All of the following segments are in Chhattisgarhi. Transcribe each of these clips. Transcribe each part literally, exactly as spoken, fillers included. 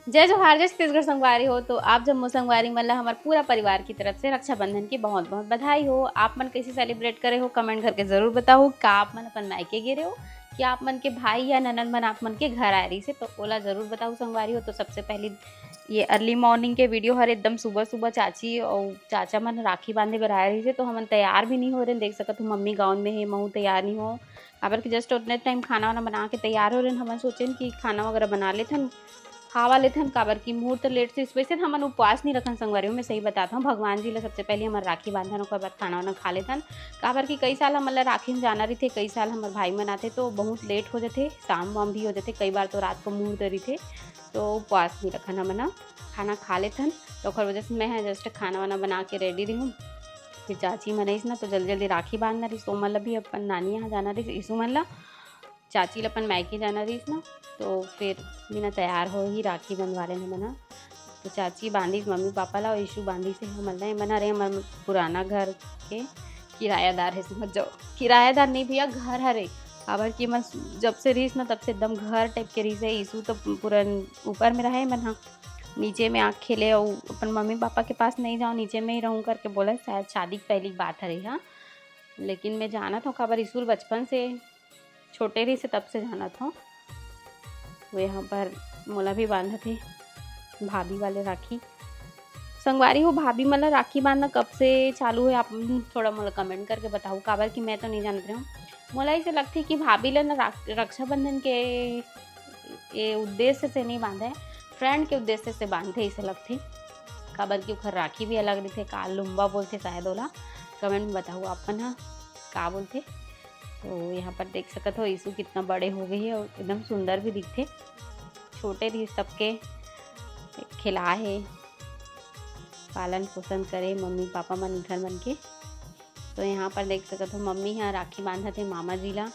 जय जोहार, जय छत्तीसगढ़ संगवारी हो। तो आप जम्मो संगवारी मन ला हमर पूरा परिवार की तरफ से रक्षाबंधन की बहुत बहुत बधाई हो। आप मन कैसे सेलिब्रेट करे हो, कमेंट करके जरूर बताओ। का आप मन अपन मायके गे रहे हो कि आप मन के भाई या ननद मन आप मन के घर आए रहिसे, तो ओला जरूर बताओ संगवारी हो। तो सबसे पहली ये अर्ली मॉर्निंग के वीडियो हर एकदम सुबह सुबह चाची और चाचा मन राखी बांधे बर आए रहिसे, तो हमन तैयार भी नहीं हो रहे। देख सकत हो मम्मी गाउन में है, महू तैयार नहीं हो, काबर कि जस्ट उतने टाइम खाना वाना बना के तैयार हो रहे। हमन सोचेन कि खाना वगैरह बना लेथन, खावा लेथन, काबर कि मुहूर्त लेट से, वैसे हमन उपवास नहीं रखन संगवारी हो, मैं सही बताता हूँ। भगवान जी ला सबसे पहले हमर राखी बांधन, ओकर बाद खाना वाना खा लेथन, काबर कि कई साल हमन ला राखी में जाना रहिथे, कई साल हमर भाई मन आथे तो बहुत लेट हो जाथे, शाम वाम भी हो जाथे, कई बार तो रात को मुहूर्त रहिथे, तो उपवास नहीं रखन हमन ह। खाना खा लेथन, तो ओकर वजह से मैं ह जस्ट खाना वाना बना के रेडी रही हूँ। फिर चाची मन आइस ना, तो जल्दी जल्दी राखी बांधना रहिस, ओमन ला भी अपन नानी यहाँ जाना रहिस, ईशु मन ला, चाची ला अपन मायके जाना रहिस ना, तो फिर बिना तैयार हो ही राखी बंधवा लेन हमन ह। तो चाची बांधिस मम्मी पापा ला, और ईशु बांधिस हे हमन ला। एमन हरे हमर पुराना घर के किरायादार है, समझ जाओ, किरायादार नहीं भैया, घर हरे, काबर कि एमन जब से रहिस ना तब से एकदम घर टाइप के रहिस है। ईशु तो पूरा ऊपर में रहे, एमन ह नीचे में आके खेले, और अपन मम्मी पापा के पास नहीं जाओ, नीचे में ही रहूँ करके बोला, शायद शादी के पहली की बात हरे हा। लेकिन मैं जानत हूँ काबर ईशु बचपन से छोटे रहिस हे तब से जानत हूँ। वो यहाँ पर मोला भी बांधत हे भाभी वाले राखी। संगवारी हो, भाभी मन ला राखी बांधना कब से चालू है, आप थोड़ा मोला कमेंट करके बताओ, काबर कि मैं तो नहीं जानत रही हूँ। मोला ऐसे लगथे कि भाभी ला ना राख-, रक्षाबंधन के ये उद्देश्य से नहीं बांधे, फ्रेंड के उद्देश्य से बांधे ऐसे लगथे, काबर कि ओखर राखी भी अलग रहिथे, का लुम्बा बोलथे शायद ओला, कमेंट में बताओ आप मन ह का बोलथे। तो यहाँ पर देख सकत हो ईशु कितना बड़े हो गए हे और एकदम सुंदर भी दिखथे। छोटे रहिस तब के खिलाए हे, पालन पोषण करे मम्मी पापा मन घर मन के। तो यहाँ पर देख सकत हो मम्मी ह राखी बांधत हे मामा जी ला,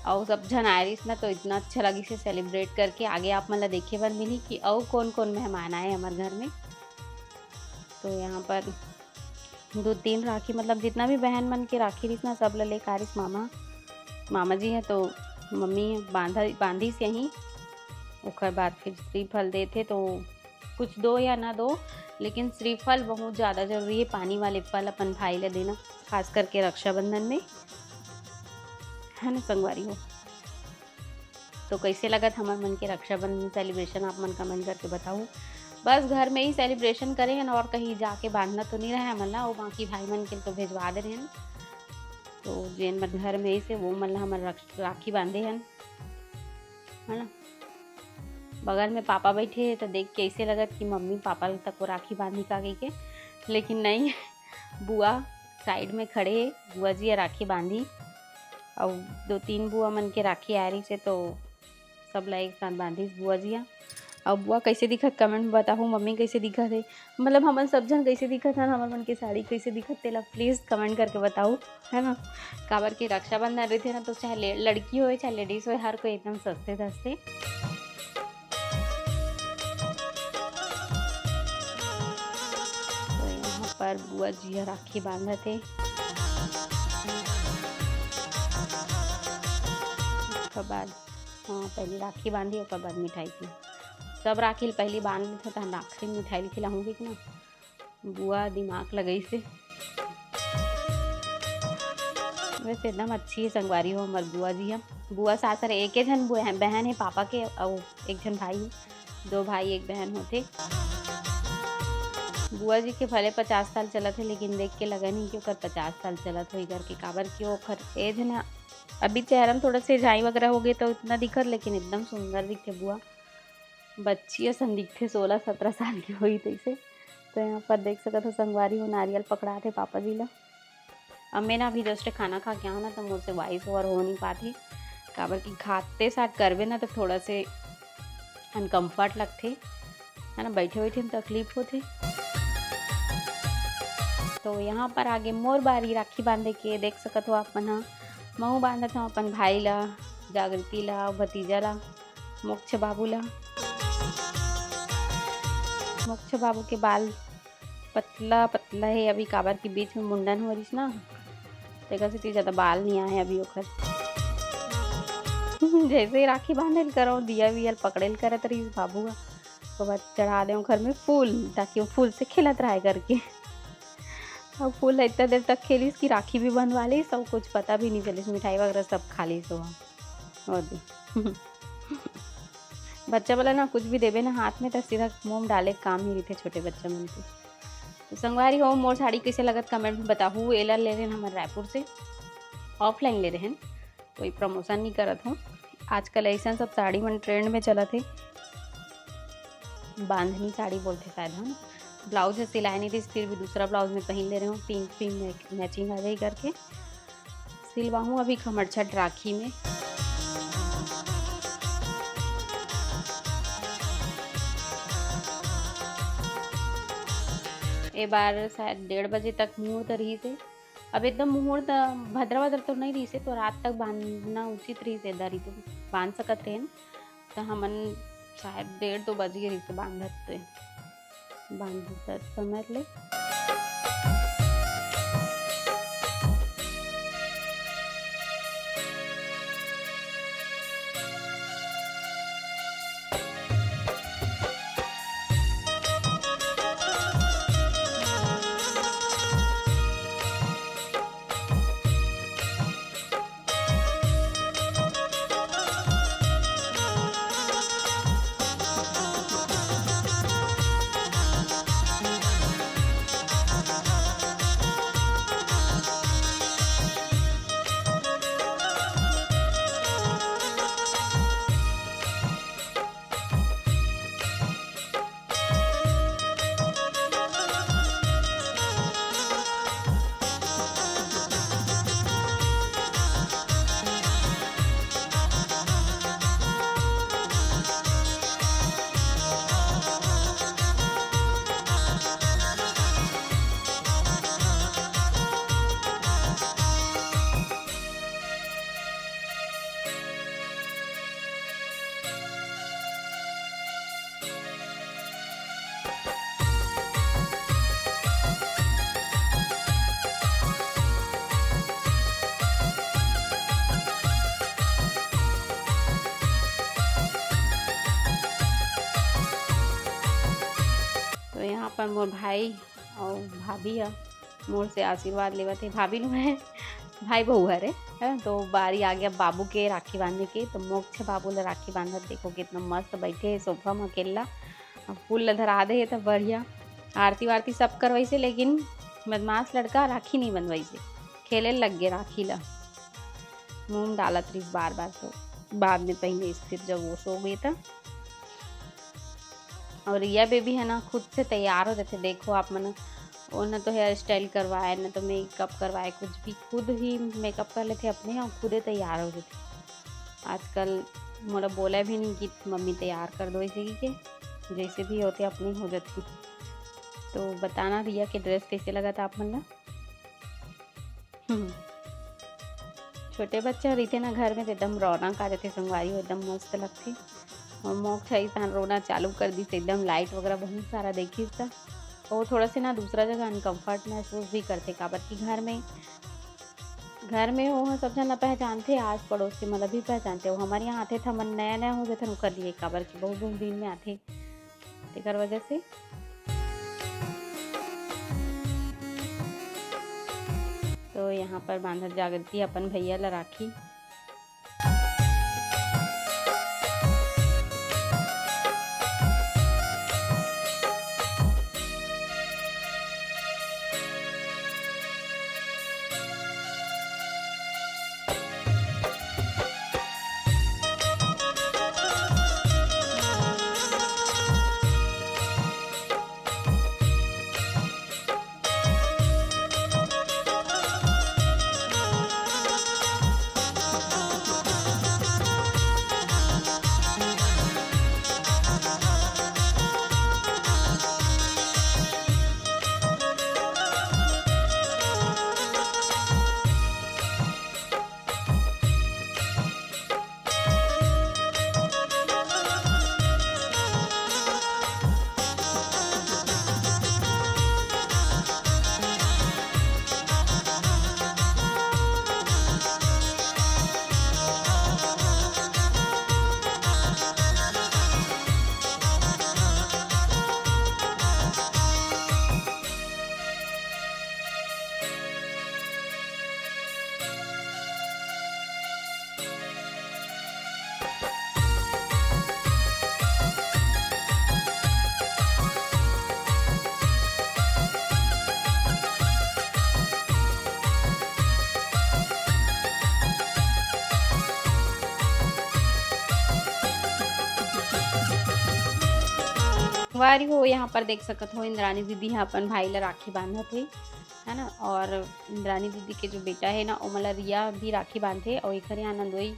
और सब झन आए रहिस ना, तो इतना अच्छा लगिस हे सेलिब्रेट करके। आगे आप मन ला देखे बर मिलही कि अउ कौन कौन मेहमान आए हमर घर में। तो यहाँ पर दो तीन राखी, मतलब जितना भी बहन मन के राखी रहिस ना, सब ला लेके आ रहिस मामा, मामा जी ह। तो मम्मी बांधा, बांधिस यहीं, ओकर बाद फिर श्रीफल देथे, तो कुछ दो या ना दो, लेकिन श्रीफल बहुत ज़्यादा जरूरी है, पानी वाले फल अपन भाई ला देना, खास करके रक्षाबंधन में, है ना संगवारी हो। तो कैसे लगत हमर मन के रक्षाबंधन सेलिब्रेशन, आप मन कमेंट करके बताओ। बस घर में ही सेलिब्रेशन करे हन और कहीं जाके बांधना तो नहीं रहे हमन ला, वो बाकी भाई मन के तो भेजवा दे रहे हन। तो जेन मन घर में ही से वो मन ला हमर रख-, राखी बांधे हन, है ना। बगल में पापा बैठे हे तो देख के ऐसे लगत कि मम्मी पापा तक को राखी बांधी का कहिके, लेकिन नहीं, बुआ साइड में खड़े हे, बुआ जी ह राखी बांधी, और दो तीन बुआ मन के राखी आ रहिस हे तो सब ला एक साथ बांधिस बुआ जी ह। और बुआ कैसे दिखत कमेंट में बताहू, मम्मी कैसे दिखत हे, मतलब हमन सब झन कैसे दिखत हन, हमर मन के साड़ी कैसे दिखत तेला प्लीज कमेंट करके बताहू, है ना। काबर कि रक्षाबंधन रहिथे ना, तो चाहे ले-, लड़की होए चाहे लेडीज होए, हर कोई एकदम सजथे धजथे। तो यहाँ पर बुआ जी ह राखी बांधत हे। ओकर बाद, हाँ, पहले राखी बांधी, ओकर बाद मिठाई खिला। सब राखी ल पहले बांध लेथे, तहन आखिरी में मिठाई ल खिलाहूँ कि ना। बुआ दिमाग लगइस हे। वैसे एकदम अच्छी हे संगवारी हो हमर बुआ जी ह। बुआ सास हर एके झन बुआ हे, बहन हे पापा के, अउ एक झन भाई हे। दो भाई एक बहन होथे। बुआ जी के भले पचास साल चलत हे, लेकिन देख के लगय नहीं कि ओकर पचास साल चलत होही करके, काबर कि ओखर एज ना, अभी चेहरा में थोड़ा से झाई वगैरह हो गए तो इतना दिखत, लेकिन एकदम सुंदर दिखथे बुआ। बच्ची असन दिखथे, सोलह सत्रह साल की होही तइसे। तो यहाँ पर देख सकत हो संगवारी हो, नारियल पकड़ात हे पापा जी ला। अब मैं ना अभी जस्ट खाना खा के आऊँ ना, तो मोर से वॉइस ओवर हो नहीं पात हे, काबर कि खाते साथ करबे ना तो थोड़ा से अनकम्फर्ट लगथे, है ना, बैठे बैठे में तकलीफ होथे। तो यहाँ पर आगे मोर बारी राखी बांधे के, देख सकत हो आप मन ह। महू बांधत हूँ अपन भाई ला, जागृति ला, भतीजा ला, मोक्ष बाबू ला। मोक्ष बाबू के बाल पतला पतला हे अभी, काबर के बीच में मुंडन हो रहिस ना, तेकर सेती ज्यादा बाल नहीं आए अभी ओखर। जैसे ही राखी बांधे ल करो, दिया विया ल पकड़े ल करत रहिस बाबू ह। ओकर बाद चढ़ा देंव घर में फूल, ताकि वो फूल से खेलत रहे करके। अब फूल ला इतना देर तक खेलिस कि राखी भी बंधवा लिस, सब कुछ पता भी नहीं चलिस, मिठाई वगैरह सब खा लिस वो। और दे। बच्चा वाला ना, कुछ भी देबे ना हाथ में, त सीधा मुंह में डाले काम ही रहिथे छोटे बच्चा मन के। तो संगवारी हो, मोर साड़ी कैसे लगत, कमेंट में बताहू। एला ले रहेन हमर रायपुर से, ऑफलाइन ले रहेन, कोई प्रमोशन नहीं करत हूँ। आजकल ऐसा सब साड़ी मन ट्रेंड में चलत हे, बांधनी साड़ी बोलथे शायद, है ना। ब्लाउज ह सिलाए नहीं रहिस, फिर भी दूसरा ब्लाउज में पहन ले रहे हूँ, पिंक पिंक मैचिंग आ जाए करके। सिलवाहूँ अभी खमरछठ राखी में। ए बार शायद डेढ़ बजे तक मुहूर्त रहिस हे। अब एकदम मुहूर्त भद्रा भद्रा तो नहीं रहिस हे, तो रात तक बांधना उचित रहिस हे, दारी तो बांध सकत रहेन। तो हमन शायद डेढ़ दो बज गे रहिस हे बांधत, तो बांधत समय ले। तो यहाँ पर मोर भाई और भाभी ह मोर से आशीर्वाद लेवत हे। भाभी नु है, भाई बहू हरे, है। तो बारी आ गया बाबू के राखी बांधे के। तो मोक्ष बाबू ला राखी बांधत, देखो कितना मस्त बैठे हे सोफा में अकेला। अब फूल ला धरा दे हे, तो बढ़िया आरती वारती सब करवाइसे, लेकिन बदमाश लड़का राखी नहीं बंधवाइसे, खेले लग गए राखी ला, मुंह में डालत रहिस बार बार। तो बाद में पहने फिर जब वो सो गए था। और रिया बेबी है ना, खुद से तैयार हो जाते, देखो आप मन, वो ना तो हेयर स्टाइल करवाए, ना तो मेकअप करवाए, कुछ भी, खुद ही मेकअप कर लेते अपने और खुदे तैयार हो जाते। आजकल मोला बोला भी नहीं कि मम्मी तैयार कर दो, इसी के जैसे भी होते अपने हो जाती। तो बताना रिया के ड्रेस कैसे लगा था आप मन ला। हम्म। छोटे बच्चा रहिथे ना घर में, तो एकदम रौनक आ जाथे संगवारी हो, एकदम मस्त लगथे। और मोक्ष अइसन रोना चालू कर दिस, एकदम लाइट वगैरह बहुत सारा देखिस त। वो थोड़ा से ना दूसरा जगह अनकम्फर्ट महसूस भी करथे, काबर कि घर में, घर में वो सब झन ला पहचानथे, आस पड़ोस के मन ला भी पहचानथे। वो हमर यहाँ आथे त हमन नया नया हो जाथन ओकर लिए, काबर कि बहुत बहुत दिन में आथे, तेकर वजह से। तो यहाँ पर बांधत जागृति अपन भैया ला राखी। संगवारी हो, यहाँ पर देख सकत हो, इंद्रानी दीदी ह अपन भाई ला राखी बांधत हे, है ना। और इंद्रानी दीदी के जो बेटा हे ना, ओमन ला रिया भी राखी बांधथे। और एकर यहाँ नंदोई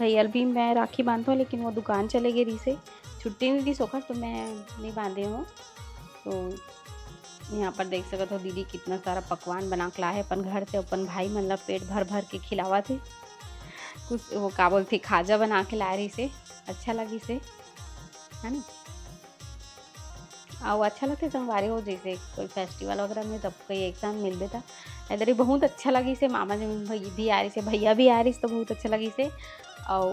भैया भी मैं राखी बांधत हूँ, लेकिन वो दुकान चले गए रहिसे, छुट्टी नहीं दी सोकर, तो मैं नहीं बांधे हूँ। तो यहाँ पर देख सकत हो, दीदी कितना सारा पकवान बना के लाए हे अपन घर से, अपन भाई मन ला पेट भर भर के खिलावत हे। कुछ वो का बोलथे, खाजा बना के लाए रहिसे, अच्छा लगिसे, है ना। अउ अच्छा लगथे संगवारी हो, जैसे कोई फेस्टिवल वगैरह में सब कोई एक साथ मिलबे त एदरी बहुत अच्छा लगिसे। मामा जी भी आ रहिसे, भैया भी आ रहिसे, तो बहुत अच्छा लगिसे। अउ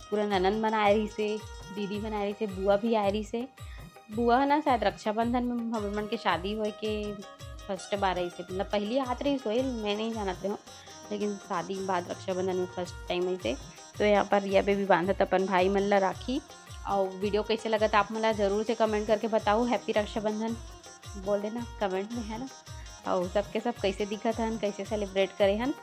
पूरा ननंद मन आए रहिसे, दीदी मन आए रहिसे, बुआ भी आए रहिसे। बुआ ह ना शायद रक्षाबंधन में हमर मन के शादी होए के फर्स्ट बार रहिसे, मतलब पहली आत रहिस होए, मैं नहीं जानत रहूँ, लेकिन शादी के बाद रक्षाबंधन में फर्स्ट टाइम रहिसे। तो यहाँ पर रिया बेबी बांधत अपन भाई मन ला राखी। और वीडियो कैसे लगत आप मन ला जरूर से कमेंट करके बताओ। हैप्पी रक्षाबंधन बोल देना कमेंट में, है ना। और सबके सब कैसे दिखत हन, कैसे सेलिब्रेट करे हन।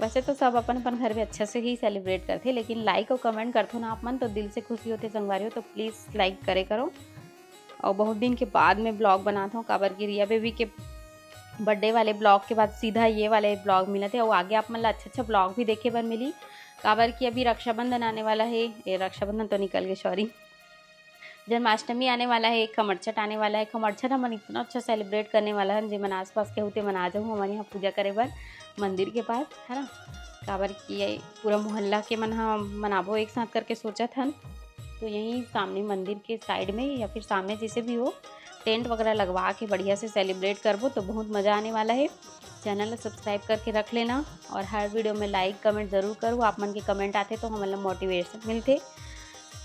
वैसे तो सब अपन अपन घर में अच्छा से ही सेलिब्रेट करथे, लेकिन लाइक और कमेंट करथो ना आप मन, तो दिल से खुशी होथे संगवारी हो। तो प्लीज़ लाइक करे करो। और बहुत दिन के बाद में ब्लॉग बनात हूँ, काबर कि रिया बेबी के बर्थडे वाले ब्लॉग के बाद सीधा ये वाले ब्लॉग मिलत हे। और आगे आप मन ला अच्छा अच्छा ब्लॉग भी देखे बर मिली, काबर कि अभी रक्षाबंधन आने वाला है, ये रक्षाबंधन तो निकल गए, सॉरी, जन्माष्टमी आने वाला है, खमरछठ आने वाला है। खमरछठ हमन इतना अच्छा सेलिब्रेट करने वाला है, जेमन आसपास के होते मन आ जाऊँ हमारे यहाँ पूजा करे बर मंदिर के पास, है ना। काबर कि ये पूरा मोहल्ला के मन ह मनाबो एक साथ करके सोचत हन। तो यहीं सामने मंदिर के साइड में या फिर सामने जैसे भी हो, टेंट वगैरह लगवा के बढ़िया से सेलिब्रेट करबो, तो बहुत मज़ा आने वाला है। चैनल ला सब्सक्राइब करके रख लेना और हर वीडियो में लाइक कमेंट जरूर करो। आप मन के कमेंट आथे तो हमन ला मोटिवेशन मिलथे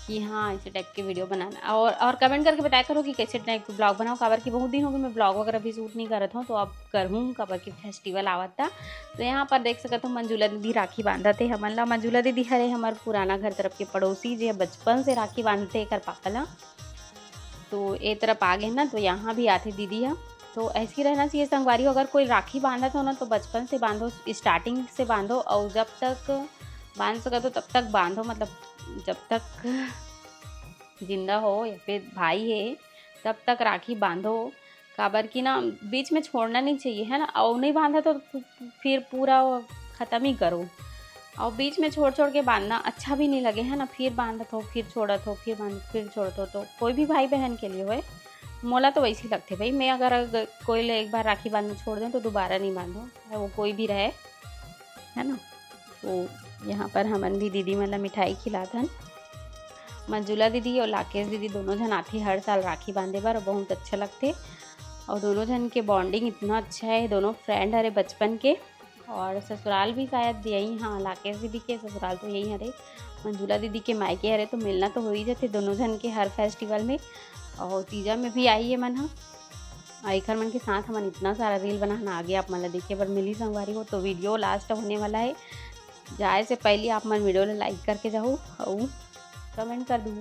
कि हाँ, ऐसे टाइप के वीडियो बनाना। और और कमेंट करके बताया करो कि कैसे टाइप के ब्लॉग बनाओ, काबर कि बहुत दिन हो गए मैं ब्लॉग वगैरह भी शूट नहीं करत हूँ, तो अब करहूँ, काबर कि फेस्टिवल आवत था। तो यहाँ पर देख सकत हो, मंजुला दीदी राखी बांधत हे हमन ला। मंजुला दीदी हरे हमर पुराना घर तरफ के पड़ोसी, जे बचपन से राखी बांधते एकर पापा ला। तो ए तरफ आ गए ना, तो यहाँ भी आथे दीदी ह। तो ऐसे ही रहना चाहिए संगवारी हो। अगर कोई राखी बांधत हो ना, तो बचपन से बांधो, स्टार्टिंग से बांधो, और जब तक बांध सकत हो तब तक बांधो, मतलब जब तक जिंदा हो या फिर भाई है तब तक राखी बांधो। काबर कि ना, बीच में छोड़ना नहीं चाहिए, है ना। और नहीं बांधा तो फिर पूरा खत्म ही करो। और बीच में छोड़ छोड़ के बांधना अच्छा भी नहीं लगे, है ना। फिर बांधत हो, फिर छोड़त हो, फिर बांध, फिर छोड़त हो। तो कोई भी भाई बहन के लिए होए, मोला तो वैसे ही लगथे भाई। मैं अगर, अगर कोई ले एक बार राखी बांधना छोड़ दूँ तो दोबारा नहीं बांधो, चाहे वो कोई भी रहे, है ना। तो यहाँ पर हमन भी दीदी मन ला मिठाई खिलात हन। मंजुला दीदी और लाकेश दीदी दोनों झन आथे हर साल राखी बांधे बर, बहुत अच्छा लगथे। और दोनों झन के बॉन्डिंग इतना अच्छा है, दोनों फ्रेंड हरे बचपन के। और ससुराल भी शायद यही, हाँ, लाकेश दीदी के ससुराल तो यही हरे। मंजुला दीदी के मायके हरे, तो मिलना तो हो ही जाथे दोनों झन के हर फेस्टिवल में। और तीजा में भी आई ये मन ह। और एकर मन के साथ हमन इतना सारा रील बनाना आगे आप मन ला देखे बर मिली संगवारी हो। तो वीडियो लास्ट होने वाला है, जाए से पहले आप मन वीडियो ला लाइक करके जाओ और कमेंट कर दू।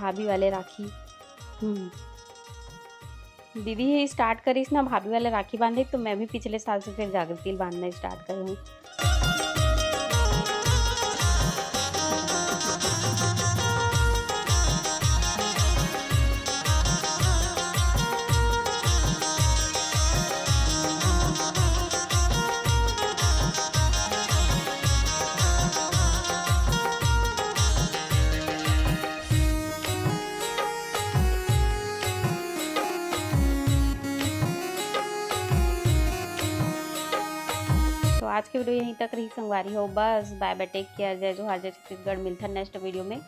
भाभी वाले राखी, हम्म, दीदी ही स्टार्ट करिस ना भाभी वाले राखी बांधे, तो मैं भी पिछले साल से फिर जागृति बांधना स्टार्ट करी हूँ। तो आज के वीडियो यहीं तक रही संगवारी हो। बस बाय बाय, टेक केयर, जय जोहार, जय छत्तीसगढ़। मिलथन नेक्स्ट वीडियो में।